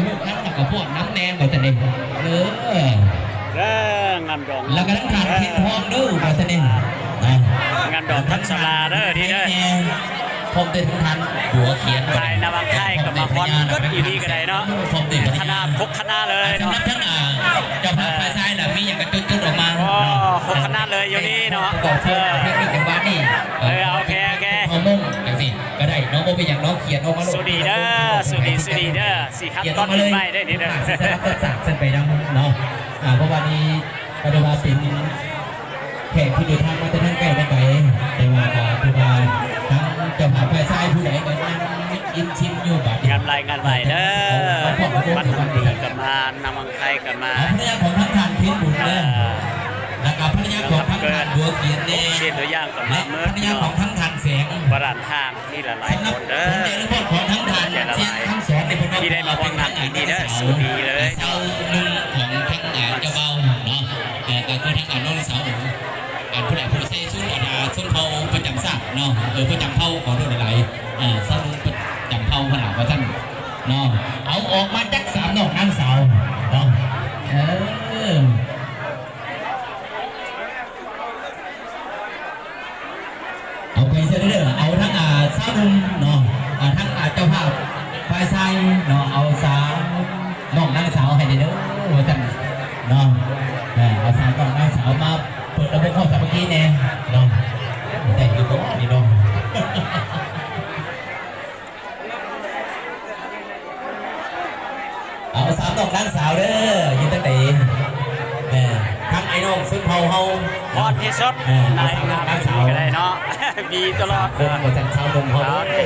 ຮູ້ທັນແລ້ວກໍຟ້ອນນຳແດ່ວ່າຊັ້ນເດ້. ເອີ ເດີ ງາມດອງ ແລ້ວກໍທັງທ່ານເຄນທອງເດີວ່າຊັ້ນເດ້ນະ ງາມດອງທັນສາລາເດີ ນີ້ເດີ ພ້ອມດ້ວຍທັງທ່ານບົວຂຽນ ຝ່າຍນາວັງໄທກໍມາຟ້ອນເກີດຢູ່ນີ້ກໍໄດ້ເນາະ ຄະນະ ຫົກຄະນະເລີຍເນາະ. ສຳລັບທັງ ອ່າ ເຈົ້າພາບຝ່າຍຊາຍລະ ມີຫຍັງກໍຈົດໆອອກມາ ໂອ້ ຫົກຄະນະເລີຍຢູ່ນີ້ເນາະ. ເອີ ເອີ ໂອເຄ ໂອເຄ ຫົກໂມງຈັ່ງຊີ້ກໍໄດ້ເນາະ ບໍ່ເປັນຫຍັງເນາະ ຂຽນອອກມາໂລດ. ສຸດີເດີ ສຸດີ ສຸດີເດີ ຊິຮັບຕອນປີໃໝ່ໄດ້ນີ້ເດີ ຂຽນອອກມາເລີຍ ຊິສະຫຼັບສັບສາກກັນໄປນຳເນາະ. ອ່າ ເພາະວ່ານີ້ກໍຖືວ່າເປັນແຂກທີ່ເດີນທາງມາແຕ່ທາງໃກ້ແຕ່ໄກ ແຕ່ວ່າກໍຖືວ່າທັງເຈົ້າພາບຝ່າຍຊາຍຜູ້ໃດກໍນັ່ງ ອິ້ມຊິມຢູ່ບາດນີ້ ງາມຫຼາຍ ງາມຫຼາຍເດີ ມັນນຳເພິ່ນກໍມາ ນາງວັງໄຄກໍມາ ເອົາພະຍາຂອງທາງທ່ານເຄນບຸນເດີ ແລ້ວກໍພະຍາຂອງທາງທ່ານບົວຂຽນແດ່ ເຊັ່ນຕົວຢ່າງກໍມາເໝິດ ພະຍາຂອງທາງທ່ານແສງ ປະທານທາງ ທີ່ຫຼາຍໆຄົນເດີ ສຳລັບຜົນໃຫຍ່ຂອງທາງທ່ານເຊນຄຳສອນນີ້ ເພິ່ນວ່າເປັນທາງ ທີ່ໄດ້ມາຮ່ວມງານປີນີ້ເດີ ສຸດີເລີຍເນາະ ໜຶ່ງຂອງທາງ ອ່າ ເຈົ້າບ່າວເນາະ ເອີ ກໍຄືທາງ ອ່າ ນ້ອງສາວ ອັນຜູ້ໃດຜູ້ໃສ່ຊຸດ ອັນ ອ່າ ຊົນເຜົ່າປະຈຳຊາດເນາະ ເອີ ປະຈຳເຜົ່າ ຂໍໂທດຫຼາຍໆ ເອີ ຊາວໜຸ່ມປະຈຳເຜົ່າຫັ້ນລະວ່າຊັ້ນເນາະ. ເອົາອອກມາຈັກສາມນ້ອງນາງສາວເນາະ ເອີ ເອົາໄປເຊີເດີ ເອົາທັງ ອ່າ ຊາວໜຸ່ມເນາະ ອ່າ ທັງ ອ່າ ເຈົ້າພາບຝ່າຍຊາຍເນາະ ເອົາສາມນ້ອງນາງສາວໃຫ້ແດ່ເດີ ວ່າຊັ້ນເນາະ ເອີ ເອົາສາມນ້ອງນາງສາວມາເປີດລຳໂພງຄວາມສາມັກຄີແດ່ເນາະ ໄດ້ຢູ່ບໍ່ນີ້ເນາະ. ເອົາສາມນ້ອງນາງສາວເດີ ຢູ່ທາງໃດ ເອີ ທັງໄອ້ນ້ອງຊົນເຜົ່າເຮົາ ຮອດທີ່ສຸດ ເອີ ເອົາສາມນ້ອງນາງສາວ ໃນງານນີ້ກໍໄດ້ເນາະ ມີຕະຫຼອດ ສາມຄົນ ເອີ ວ່າຊັ້ນ ຊາວໜຸ່ມເຮົາເດີ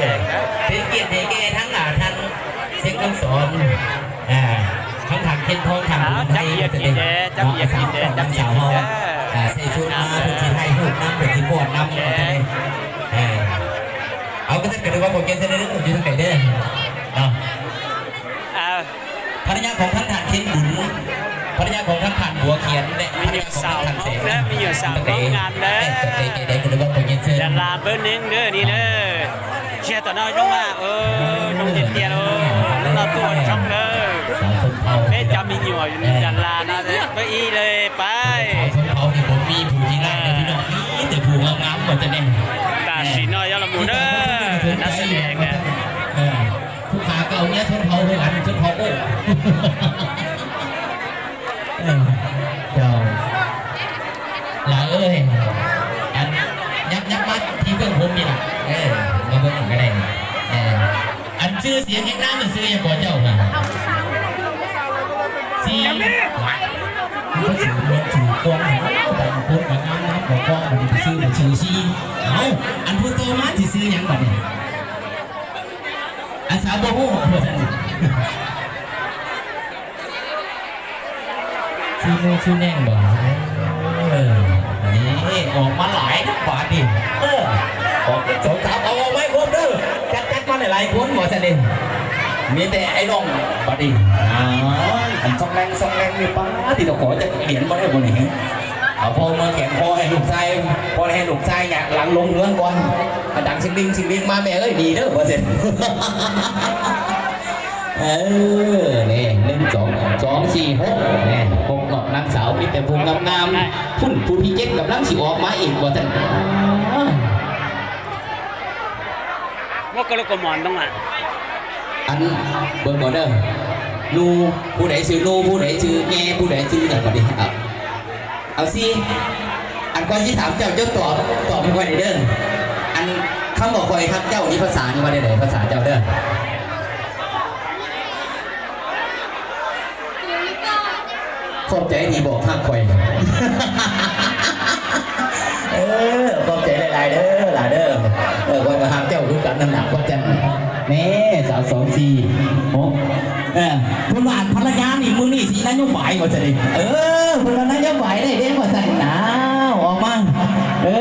ເປັນກຽດໃຫ້ແກ່ທັງ ອ່າ ທ່ານເຊນຄຳສອນ ອ່າ ທັງທ່ານເຄນທອງ ທ່ານ ເອົາ ບຸນໄທ ຈັບອຽກກິນແດ່ ຈັບອຽກກິນແດ່ ເນາະ ສາມນ້ອງນາງສາວເຮົາ ຈັບອຽກກິນແດ່ ອ່າ ໃສ່ຊຸດມາ ເພິ່ນຊິຖ່າຍຮູບນຳ ເພິ່ນຊິຟ້ອນນຳ ເອີ ເອີ ເອົາ ກໍຊັ້ນກໍຖືວ່າຂອບໃຈເຊີເດີ ຢູ່ທາງໃດເດີເນາະ. ອ່າ ພະຍາຂອງທາງທ່ານເຄນບຸນ ພະຍາຂອງທາງທ່ານບົວຂຽນ ແລະ ມີຢູ່ສາມນ້ອງເດີ ມີຢູ່ສາມນ້ອງງາມເດີ ແຕ່ເດ ແຕ່ເດ ກໍຖືວ່າຂອບໃຈເຊີ ດາລາເບີໜຶ່ງເດີ ນີ້ເດີ ເຊຍຕານ້ອຍລົງມາ ເອີ ນ້ອງເຈນເຈຍນ ເອີ ນ້ອງຕົວຊ່ອງເດີ ສາວຊົນເຜົ່າ ເມຈາມີຢູ່ ເອີ ດາລານະ ເອີ ເກົ້າອີ່ເລີຍ ໄປ ສາວຊົນເຜົ່ານີ້ບໍ່ມີຜູ້ທີ່ໄລ່ເດີພີ່ນ້ອງ ມີແຕ່ຜູ້ງາມໆ ວ່າຊັ້ນເດ້ ຕາສີນ້ອຍຍອດລະໝູເດີ ເອີ ນັກສະແດງເດີ ເອີ ຜູ້ຂາເກົ່າເມຍຊົນເຜົ່າຄືກັນ ຊົນເຜົ່າໂອ້ ເອີ ເຈົ້າ ຫຼາຍເອີຍ ອັນ ຍັບ ຍັບມາທີ່ເບື້ອງຜົມນີ້ລະ ເອີ ມາເບິ່ງກັນກໍໄດ້ ເອີ ອັນຊື່ສຽງຮຽງນາມມັນຊື່ຫຍັງກໍເຈົ້ານະ ຊີ ມັນຊື່ມັນຊື່ຄອງ ບາງຄົນກໍງາມນາມກໍຄອງ ມັນຊື່ມັນຊື່ຊີ ເອົ້າ ອັນຜູ້ຕໍ່ມາຊິຊື່ຫຍັງບັດນີ້ ອັນສາວບໍ່ຮູ້ວ່າຊັ້ນ ຊື່ໜູຊື່ແໜງບໍ? ເອີ ນີ້ອອກມາຫຼາຍນະບາດນີ້ ເອີ ອອກເປັນສອງສາມ ເອົາອອກມາໃຫ້ຄົບເດີ ຈັດ ຈັດມາຫຼາຍໆຄົນວ່າຊັ້ນເດ ມີແຕ່ໄອ້ນ້ອງບາດນີ້ ອ່າ ອັນຊອກແລງຊອກແລງນີ້ ປາດຕິໂທ ຂໍຈັກຫຼຽນບໍ່ໄດ້ບໍ່ນີ້ ເອົາພໍ່ເມືອແຂນຄໍໃຫ້ລູກຊາຍ ພໍໃຫ້ລູກຊາຍຍາງຫຼັງລົງເຮືອນກ່ອນ ອາ ດັງຊິງລິງຊິງລິງມາແມ່ເອີຍ ດີເດີວ່າຊັ້ນ. ເອີ ນີ້ ໜຶ່ງ ສອງ ສອງ ສີ່ ຫົກ ນີ້ ຫົກ ເນາະ ນາງສາວມີແຕ່ຜູ້ງາມໆ ພຸ້ນ ຜູ້ທີເຈັດກຳລັງຊິອອກມາອີກວ່າຊັ້ນ ບໍ່ກະລຸກກະໝອນຕ້ອງມາ ອັນ ເບິ່ງກ່ອນເດີ ໜູ ຜູ້ໃດຊື່ໜູ ຜູ້ໃດຊື່ແຍ່ ຜູ້ໃດຊື່ຫຍັງບັດນີ້ ເອົາ ເອົາຊິ ອັນຂ້ອຍຊິຖາມເຈົ້າ ເຈົ້າຕອບ ຕອບໃຫ້ຂ້ອຍແດ່ເດີ ອັນຄຳວ່າຂ້ອຍຮັກເຈົ້ານີ້ພາສານີ້ວ່າແນວໃດ ພາສາເຈົ້າເດີ ຂອບໃຈທີ່ບອກຮັກຂ້ອຍ ເອີ ຂອບໃຈຫຼາຍໆເດີ ຫຼາເດີ ເອີ ຂ້ອຍກໍຮັກເຈົ້າຄືກັນນັ້ນນະ ວ່າຈັ່ງ ແນ່ ສາມ ສອງ ສີ່ ຫົກ ເອີ ເພິ່ນວ່າອັນພັນລະຍານີ້ມື້ນີ້ຊິນະໂຍບາຍວ່າຊັ້ນເດ ເອີ ເພິ່ນວ່ານະໂຍບາຍໄດ້ເດ້ວ່າຊັ້ນ ອ້າວ ອອກມາ ເອີ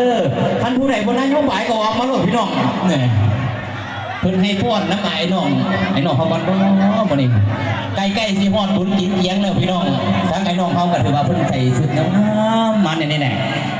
ຄັນຜູ້ໃດບໍ່ນະໂຍບາຍກໍອອກມາໂລດພີ່ນ້ອງ ແນ່ ເພິ່ນໃຫ້ພອນນຳອ້າຍນ້ອງ ອ້າຍນ້ອງເຮົາກ່ອນເນາະ ມື້ນີ້ໃກ້ໆຊິຮອດບຸນກິນກຽງແລ້ວພີ່ນ້ອງ ທາງອ້າຍນ້ອງເຮົາກໍຖືວ່າເພິ່ນໃສ່ຊຸດງາມໆມາແນ່ໆ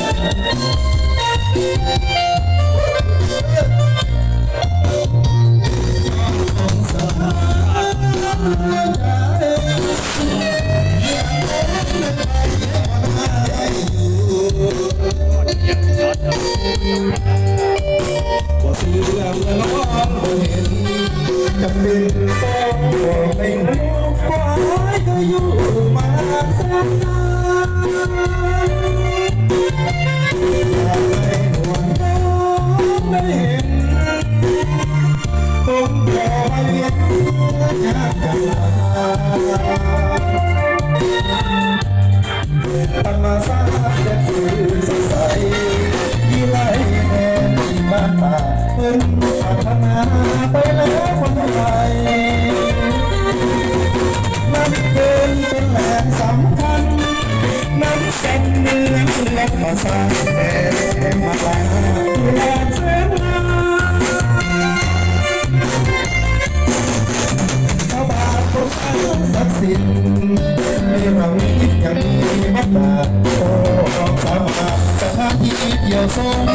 ບໍ່ເຊື່ອເມື່ອລອງບໍ່ເຫັນ ຈຳເປັນຕ້ອງບອກໃຫ້ຮູ້ ຄວາຍເຄີຍຢູ່ມາແສນນານ ຢາກໃຫ້ນວນນ້ອງໄດ້ເຫັນ ຄົງບໍ່ມາວຽນເມືອຍາກຈາກລາ ທຳມະຊາດແຈ່ມຊື່ສົດໃສ ວິໄລແມ່ນບ້ານປ່າ ເພິ່ນພັດທະນາໄປແລ້ວຄົນໄທ ນ້ຳເພິ່ນເປັນແຫຼ່ງສຳຄັນ ນ້ຳແກ່ນເມືອງແລະປາສາດແຕ່ມາລາ ແດນແສນງາມ ພະບາດສົມສັກສິດ ເນລະມິດຍັງມີບັນດາ ໂອ້ ນ້ອງສາມາດສະຖານທີ່ທ່ຽວຊົມ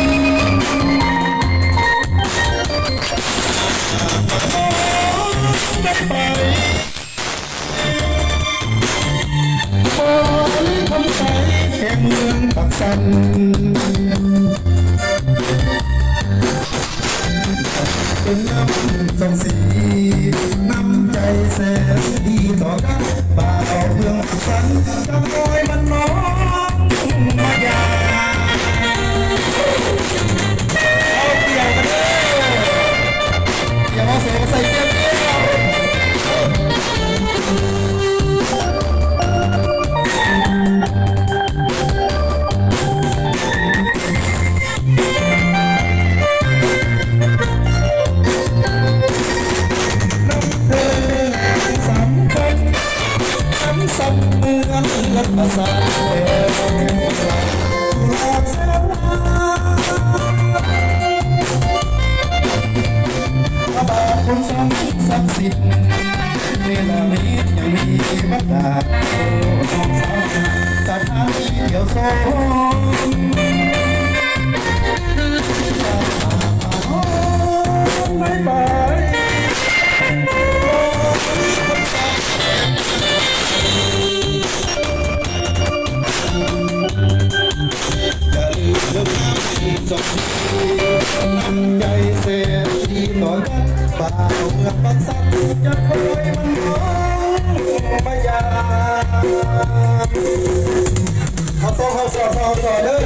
ໄດ້ໄປ ບໍລິຄຳໄຊ ແຂວງເມືອງປາກຊັນ ເປັນນ້ຳສອງສີ ນ້ຳໃຈແສນດີຕໍ່ກັນ ບ່າວເມືອງປາກຊັນ ຈາກນ້ອຍບ້ານນ້ອງມາຢາມ ເອົາ ທ່ຽວກັນເດີ ທ່ຽວເອົາໂສໃສ່ແກ້ມດຽວ ນ້ຳເພິ່ນສຳຄັນ ນ້ຳສຳເມືອງເຮືອນປາສາດແລ້ວ ພະບາດສົມສັກສິດ ເນລະມິດຍັງມີບັນດາ ໂອ້ ນ້ອງສາວ ສະຖານທີ່ທ່ຽວຊົມ ໄດ້ໄປ ຢ່າລືມເດີ ນ້ຳໃຈແສນດີຕໍ່ ບ່າວເມືອງປາກຊັກ ຈະຄອຍມັນມອງມາຢາມ ເຮົາຊອກ ເຮົາຊອກ ເຮົາຊອກເດີ.